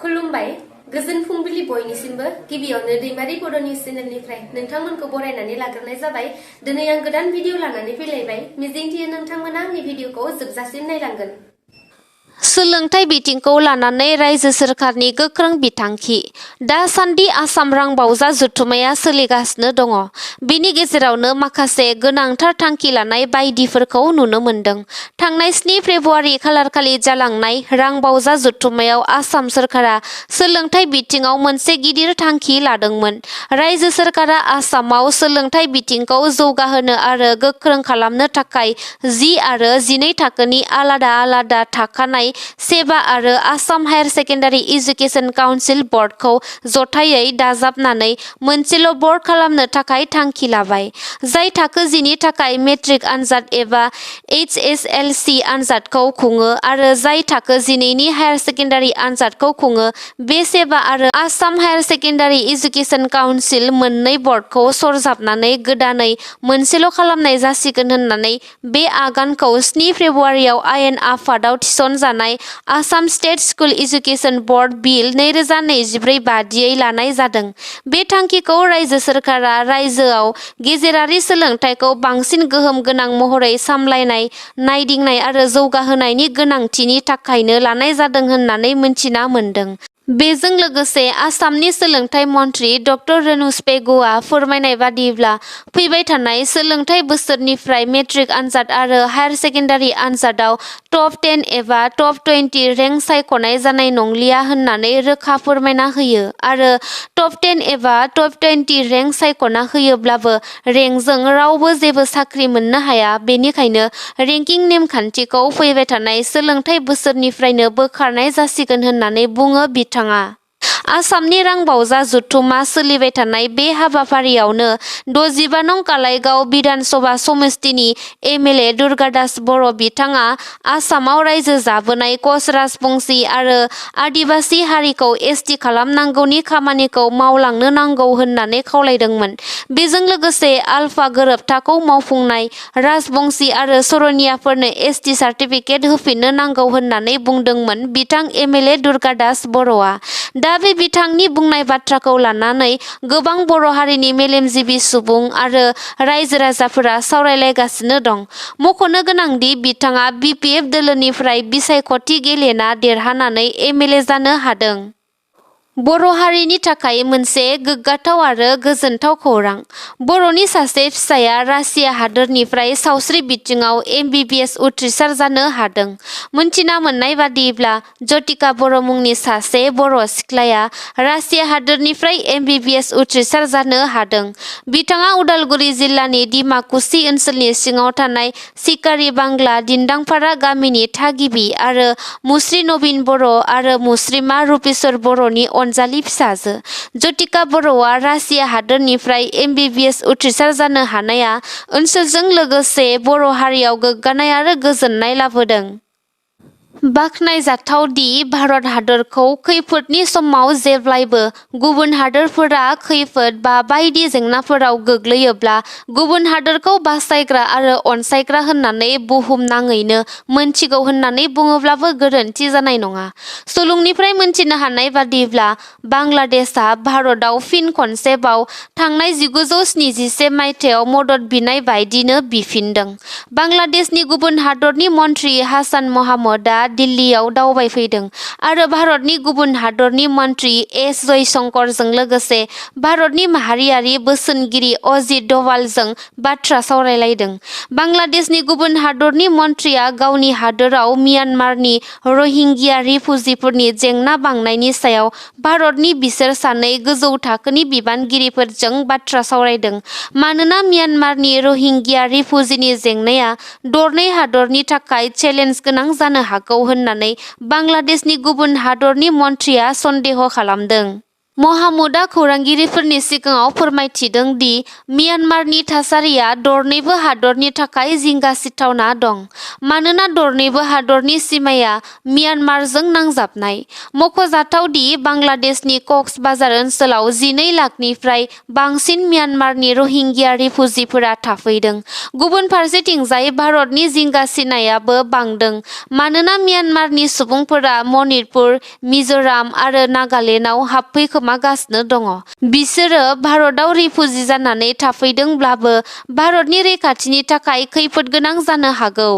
खुलुमबाय गोजोन फुंबिलि बयनिसिमबो गिबियावनो दैमारि बड' निउस चेनेलनिफ्राय नोंथांमोनखौ बरायनानै लाग्रोनाय जाबाय। दिनै आं गोदान भिडिअ लानानै फैलायबाय। मिजिंथियो नोंथांमोना आंनि भिडिअखौ जोबजासिम नायलांगोन। सोलोंथाइ बिथिंखौ लानानै रायजो सोरखारनि गोख्रों बिथांखि। दासान्दि आसाम रांबावजा जथुम्माया सोलिगासिनो दङ। बिनि गेजेरावनो माखासे गोनांथार थांखि लानाय बायदिफोरखौ नुनो मोन्दों। थांनाय 7 फेब्रुवारि खालारखालि जालांनाय रांबावजा जथुम्मायाव आसाम सोरखारा सोलोंथाइ बिथिङाव मोनसे गिदिर थांखि लादोंमोन। रायजो सोरखारा आसामाव सोलोंथाइ बिथिंखौ जौगाहोनो आरो गोख्रों खालामनो थाखाय 10 आरो 12 थाखोनि आलादा आलादा थाखानाय सेबा आरो Assam higher secondary education council बर्डखौ जथायै दाजाबनानै मोनसेल' बर्ड खालामनो थाखाय थांखि लाबाय, जाय थाखो 10 नि थाखाय मेट्रिक आनजाद एबा AHSEC आनजादखौ खुङो आरो जाय थाखो 12 नि हायार सेकेन्डारि आनजादखौ खुङो। बे सेबा आरो Assam higher secondary education council मोननै बर्डखौ सरजाबनानै गोदानै मोनसेल' खालामनाय जासिगोन होननानै बे आगानखौ 7 फेब्रुवारियाव आयेन आफादाव थिसनजानाय Assam state school education board bill 2024 बादियै लानाय जादों। बे थांखिखौ रायजो सोरखारा रायजोआव गेजेरारि सोलोंथाइखौ बांसिन गोहोम गोनां महरै सामलायनाय, नायदिंनाय आरो जौगाहोनायनि गोनांथिनि थाखायनो लानाय जादों होननानै मिन्थिना मोन्दों। बेजों लोगोसे आसामनि सोलोंथाइ मन्थ्रि ड रेनुस पेगुआ फोरमायनाय बादिब्ला फैबाय थानाय सोलोंथाइ बोसोरनिफ्राय मेट्रिक आनजाद आरो हायार सेकेन्डारि आनजादाव टप 10 एबा टप 20 रेंक सायख'नाय जानाय नंलिया होननानै रोखा फोरमायना होयो आरो टप 10 एबा टप 20 रेंक सायख'ना होयोब्लाबो रेंकजों रावबो जेबो साख्रि मोननो हाया। बेनिखायनो रेंकिं नेमखान्थिखौ फैबाय थानाय सोलोंथाइ बोसोरनिफ्रायनो बोखारनाय जासिगोन होननानै बुङो बिथाङा। आसामनि रांबावजा जथुम्मा सोलिबाय थानाय बे हाबाफारियावनो 65 नं कालाइगाव बिधान सभा समस्तिनि MLA दुर्गादास बर' बिथाङा आसामाव रायजो जाबोनाय कच राजबंसि आरो आदिबासि हारिखौ ST खालामनांगौनि खामानिखौ मावलांनो नांगौ होननानै खावलायदोंमोन। बेजों लोगोसे आलफा गोरोबथाखौ मावफुंनाय राजबंसि आरो सरनियाफोरनो ST सार्टिफिकेट होफिननो नांगौ होननानै बुंदोंमोन बिथां MLA दुर्गादास बर'आ। दा बे बिथांनि बुंनाय बाथ्राखौ लानानै गोबां बर' हारिनि मेलेमजिबि सुबुं आरो रायजो राजाफोरा सावरायलायगासिनो दं। मख'नो गोनांदि बिथाङा BPF दोलोनिफ्राय बिसायख'थि गेलेना देरहानानै MLA जानो हादों। बर' हारिनि थाखाय मोनसे गोग्गाथाव आरो गोजोनथाव खौरां। बर'नि सासे फिसाया रासिया हादोरनिफ्राय सावस्रि बिथिङाव MBBS उथ्रिसार जानो हादों। मोनथिना मोननाय बादिब्ला जतिका बर' मुंनि सासे बर' सिख्लाया रासिया हादोरनिफ्राय MBBS उथ्रिसार जानो हादों। बिथाङा उदालगुरि जिल्लानि डिमाकुसि ओनसोलनि सिङाव थानाय सिकारि बांला दिन्दांपारा गामिनि थागिबि आरो मुस्रि नबिन बर' आरो मुस्रिमा रुपेश्वर बर'नि अनजालि फिसाजो। जतिका बर'आ रासिया हादोरनिफ्राय MBBS उथ्रिसार जानो हानाया ओनसोलजों लोगोसे बर' हारियाव गोग्गानाय आरो गोजोननाय लाबोदों। बाख्नायजाथाव दि भारत हादरखौ खैफोदनि समाव जेब्लायबो गुबुन हादोरफोरा खैफोद बा बायदि जेंनाफोराव गोग्लैयोब्ला गुबुन हादोरखौ बासायग्रा आरो अनसायग्रा होननानै बुहुमनाङैनो मोनथिगौ होननानै बुङोब्लाबो गोरोन्थि जानाय नङा। सुलुंनिफ्राय मोनथिनो हानाय बादिब्ला बांलादेशआ भारतआव फिन खनसेबाव थांनाय 1977 मायथाइयाव मदद बिनाय बायदिनो बिफिनदों। बांलादेशनि गुबुन हादरनि मन्थ्रि हासान महमूदआ दिल्लीयाव दावबायफैदों आरो भारतनि गुबुन हादरनि मन्थ्रि S जयशंकरजों लोगोसे भारतनि माहारियारि बोसोनगिरि अजित डभालजों बाथ्रा सावरायलायदों। बांलादेशनि गुबुन हादरनि मन्थ्रिया गावनि हादोराव म्यानमारनि रहिंग्या रिफुजिफोरनि जेंना बांनायनि सायाव भारतनि बिसोर सानै गोजौ थाखोनि बिबानगिरिफोरजों बाथ्रा सावरायदों। मानोना म्यानमारनि रहिंग्या रिफुजिनि जेंनाया दरनै हादरनि थाखाय चेलेन्ज गोनां जानो हागौ होननानै बांलादेशनि गुबुन हादरनि मन्थ्रिया सन्देह खालामदों। महामुदआ खौरांगिरिफोरनि सिगाङाव फोरमायथिदों दि म्यानमारनि थासारिया दरनैबो हादरनि थाखाय जिंगासिथावना दं, मानोना दरनैबो हादरनि सिमाया म्यानमारजों नांजाबनाय। मख'जाथाव दि बांलादेशनि कक्सबाजार ओनसोलाव 12 लाखनिफ्राय बांसिन म्यानमारनि रहिंग्या रिफुजिफोरा थाफैदों। गुबुन फारसेथिंजाय भारतनि जिंगासिनायाबो बांदों, मानोना म्यानमारनि सुबुंफोरा मणिपुर, मिज'राम आरो नागालेन्डआव हाबफैखोमागासिनो दङ। बिसोरो भारतआव रिफुजि जानानै थाफैदोंब्लाबो भारतनि रैखाथिनि थाखाय खैफोदगोनां जानो हागौ।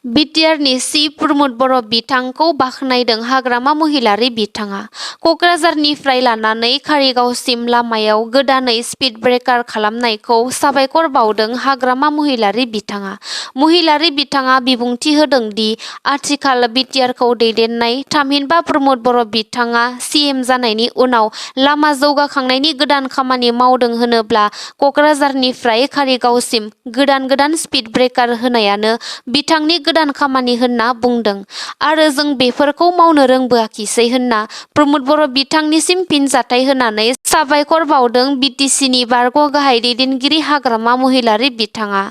बिटिआरनि चिफ प्रमद बर' बिथांखौ बाख्नायदों हाग्रामा महिलारी बिथाङा। क'क्राझारनिफ्राय लानानै कारिगावसिम लामायाव गोदानै स्पिड ब्रेकार खालामनायखौ साबायखर बावदों हाग्रामा महिलारी बिथाङा। महिलारी बिथाङा बिबुंथि होदों दि आथिखाल बिटिआरखौ दैदेननाय थामहिनबा प्रमद बर' बिथाङा सिएम जानायनि उनाव लामा जौगाखांनायनि गोदान खामानि मावदों होनोब्ला क'क्राझारनिफ्राय कारिगावसिम गोदान स्पिड ब्रेकार होनायानो बिथांनि गोदान खामानि होनना बुंदों आरो जों बेफोरखौ मावनो रोंबोआखिसै होनना प्रमद बर' बिथांनिसिम फिनजाथाय होनानै साबायखर बावदों बिटिसिनि बारग' गाहाय दैदेनगिरि हाग्रामा महिलारी बिथाङा।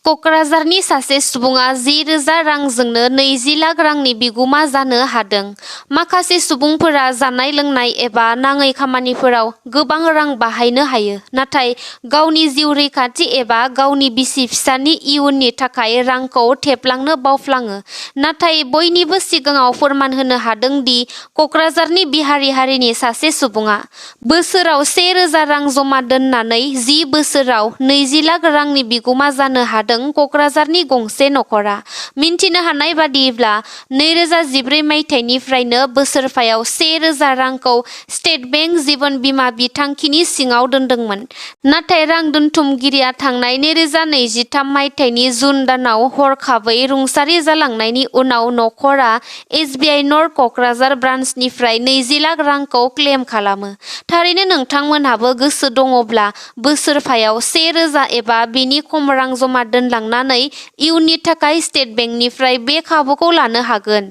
क'क्राझारनि सासे सुबुङा 10,000 रांजोंनो 20 लाख रांनि बिगुमा जानो हादों। माखासे सुबुंफोरा जानाय लोंनाय एबा नाङै खामानिफोराव गोबां रां बाहायनो हायो, नाथाय गावनि जिउ रैखाथि एबा गावनि बिसि फिसानि इयुननि थाखाय रांखौ थेबलांनो बावफ्लाङो। नाथाय बयनिबो सिगाङाव फोरमान होनो हादों दि क'क्राझारनि बिहारि हारिनि सासे सुबुङा बोसोराव 1,000 रां जमा दोननानै 10 बोसोराव 20 लाख रांनि बिगुमा जानो हादों। क'क्राझारनि गंसे नखरा। मिन्थिनो हानाय बादिब्ला 2014 मायथाइनिफ्रायनो बोसोरफायाव 1,000 रांखौ स्टेट बेंक जिबन बीमा बिथांखिनि सिङाव दोनदोंमोन। नाथाय रां दोनथुमगिरिया थांनाय 2023 मायथाइनि जुन दानाव हरखाबै रुंसारि जालांनायनि उनाव नखरा एसबिआइ नर्थ क'क्राझार ब्रान्सनिफ्राय 20 लाख रांखौ क्लेम खालामो। थारैनो नोंथांमोनहाबो गोसो दङब्ला बोसोरफायाव 1,000 एबा बेनि खम रां जमा दोनलांनानै इयुननि थाखाय स्टेट बेंकनिफ्राय बे खाबुखौ लानो हागोन।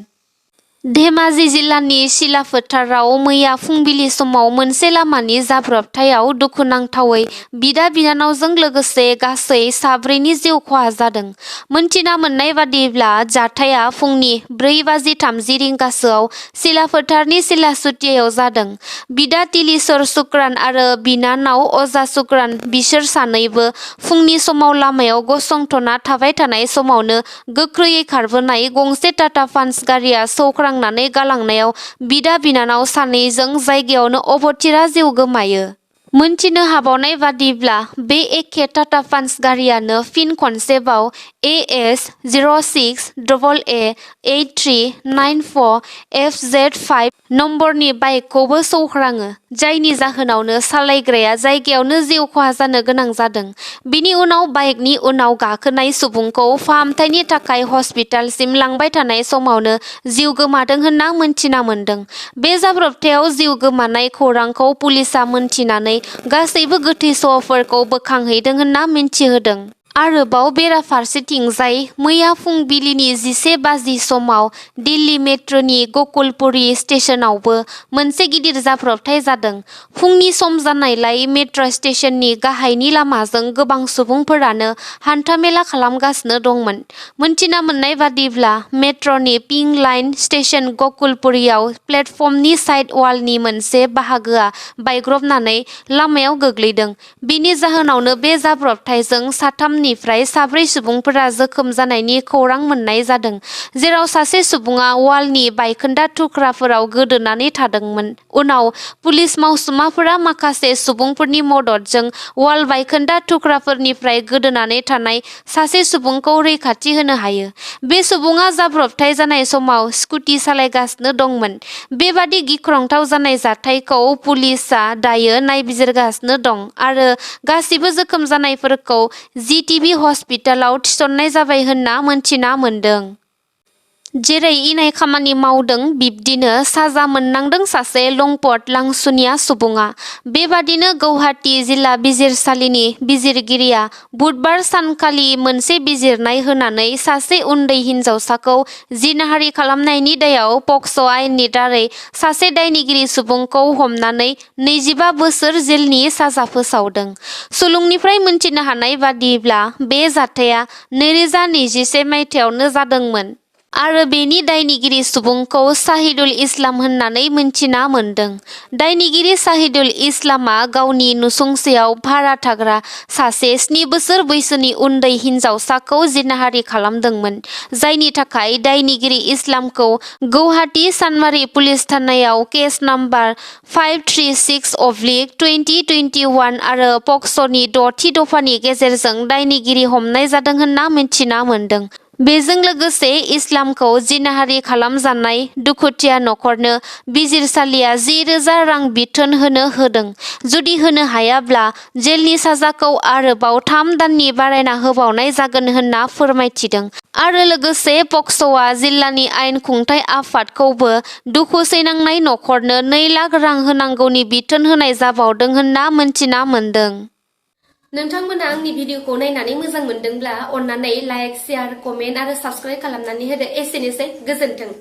धेमाजि जिल्लानि सिलाफोथाराव मैया फुंबिलि समाव मोनसे लामानि जाब्रबथायाव दुखुनांथावै बिदा-बिनानावजों लोगोसे गासै 4 जिउ खहा जादों। मोनथिना मोननाय बादिब्ला जाथाया फुंनि 4:30 रिंगासोआव सिलाफोथारनि सिलासुटियायाव जादों। बिदा तिलिसर सुक्रान आरो बिनानाव अजा सुक्रान बिसोर सानैबो फुंनि समाव लामायाव गसंथना थाबाय थानाय समावनो गोख्रैयै खारबोनाय गंसे टाटा पान्स गारिया सौख्रांनानै गालांनायाव बिदा-बिनानाव सानैजों जायगायावनो अबथिरा जिउ गोमायो। मोनथिनो हाबावनाय बादिब्ला बे एखे टाटा पान्स गारियानो फिन खनसेबाव AS06AA8394FZ5 नम्बरनि बाइकखौबो सौख्राङो, जायनि जाहोनावनो सालायग्राया जायगायावनो जिउ खहा जानो गोनां जादों। बिनि उनाव बाइकनि उनाव गाखोनाय सुबुंखौ फाहामथायनि थाखाय हस्पिटालसिम लांबाय थानाय समावनो जिउ गोमादों होनना मोनथिना मोनदों। बे जाब्रबथायाव जिउ गोमानाय खौरांखौ पुलिसआ मोनथिनानै गासैबो गोथै सहफोरखौ बोखांहैदों होनना मिन्थिहोदों। आरोबाव बेराफारसेथिंजाय मैया फुंबिलिनि 11:00 समाव दिल्ली मेट्र'नि गकुलपुरी स्टेशनावबो मोनसे गिदिर जाब्रबथाय जादों। फुंनि सम जानायलाय मेट्र' स्टेशननि गाहायनि लामाजों गोबां सुबुंफोरानो हान्थामेला खालामगासिनो दंमोन। मोनथिना मोननाय बादिब्ला मेट्र'नि पिंक लाइन स्टेशन गकुलपुरीयाव प्लेटफर्मनि साइड वालनि मोनसे बाहागोआ बायग्रबनानै लामायाव गोग्लैदों। बेनि जाहोनावनो बे जाब्रबथायजों 3निफ्राय 4 सुबुंफोरा जोखोम जानायनि खौरां मोननाय जादों, जेराव सासे सुबुङा वालनि बायखोन्दा थुख्राफोराव गोदोनानै थादोंमोन। उनाव पुलिस मावसुमाफोरा माखासे सुबुंफोरनि मददजों वाल बायखोन्दा थुख्राफोरनिफ्राय गोदोनानै थानाय सासे सुबुंखौ रैखाथि होनो हायो। बे सुबुङा जाब्रबथाय जानाय समाव स्कुटि सालायगासिनो दंमोन। बेबादि गिख्रंथाव जानाय जाथायखौ पुलिसआ दायो नायबिजिरगासिनो दं आरो गासिबो जोखोम जानायफोरखौ जिटिबि हस्पिटालाव थिसननाय जाबाय होनना मोनथिना मोनदों। जेरै इनाय खामानि मावदों बिब्दिनो साजा मोननांदों सासे लंपट लांसुनिया सुबुङा। बेबादिनो गौहाटी जिल्ला बिजिरसालिनि बिजिरगिरिया बुधबार सानखालि मोनसे बिजिरनाय होनानै सासे उन्दै हिनजावसाखौ जिनाहारि खालामनायनि दायाव पक्स' आयेननि दारै सासे दायनिगिरि सुबुंखौ हमनानै 25 बोसोर जेलनि साजा फोसावदों। सुलुंनिफ्राय मोनथिनो हानाय बादिब्ला बे जाथाया 2021 मायथाइयावनो जादोंमोन आरो बेनि दायनिगिरि सुबुंखौ शाहिदुल इस्लाम होननानै मोनथिना मोनदों। दायनिगिरि शाहिदुल इस्लामआ गावनि नसुंसेयाव भारा थाग्रा सासे 7 बोसोर बैसोनि उन्दै हिनजावसाखौ जिनाहारि खालामदोंमोन, जायनि थाखाय दायनिगिरि इस्लामखौ गौहाटी चानमारी पुलिस थानायाव केस नाम्बार 536/2021 आरो पक्स'नि 6थि दफानि गेजेरजों दायनिगिरि हमनाय जादों होनना मिथिना मोनदों। बेजों लोगोसे इस्लामखौ जिनाहारि खालामजानाय दुखुथिया नखरनो बिजिरसालिया 10,000 रां बिथोन होदों। जुदि होनो हायाब्ला जेलनि साजाखौ आरोबाव 3 दाननि बारायना होबावनाय जागोन होनना फोरमायथिदों आरो लोगोसे पक्स'आ जिल्लानि आयेन खुंथाय आफादखौबो दुखु सैनांनाय नखरनो 2 लाख रां होनांगौनि बिथोन होनाय जाबावदों होनना मोनथिना मोनदों। नोंथांमोना आंनि भिडिअखौ नायनानै मोजां मोनदोंब्ला अन्नानै लाइक, शेयार, कमेन्ट आरो साबस्क्राइब खालामनानै होदो। एसेनोसै, गोजोन्थों।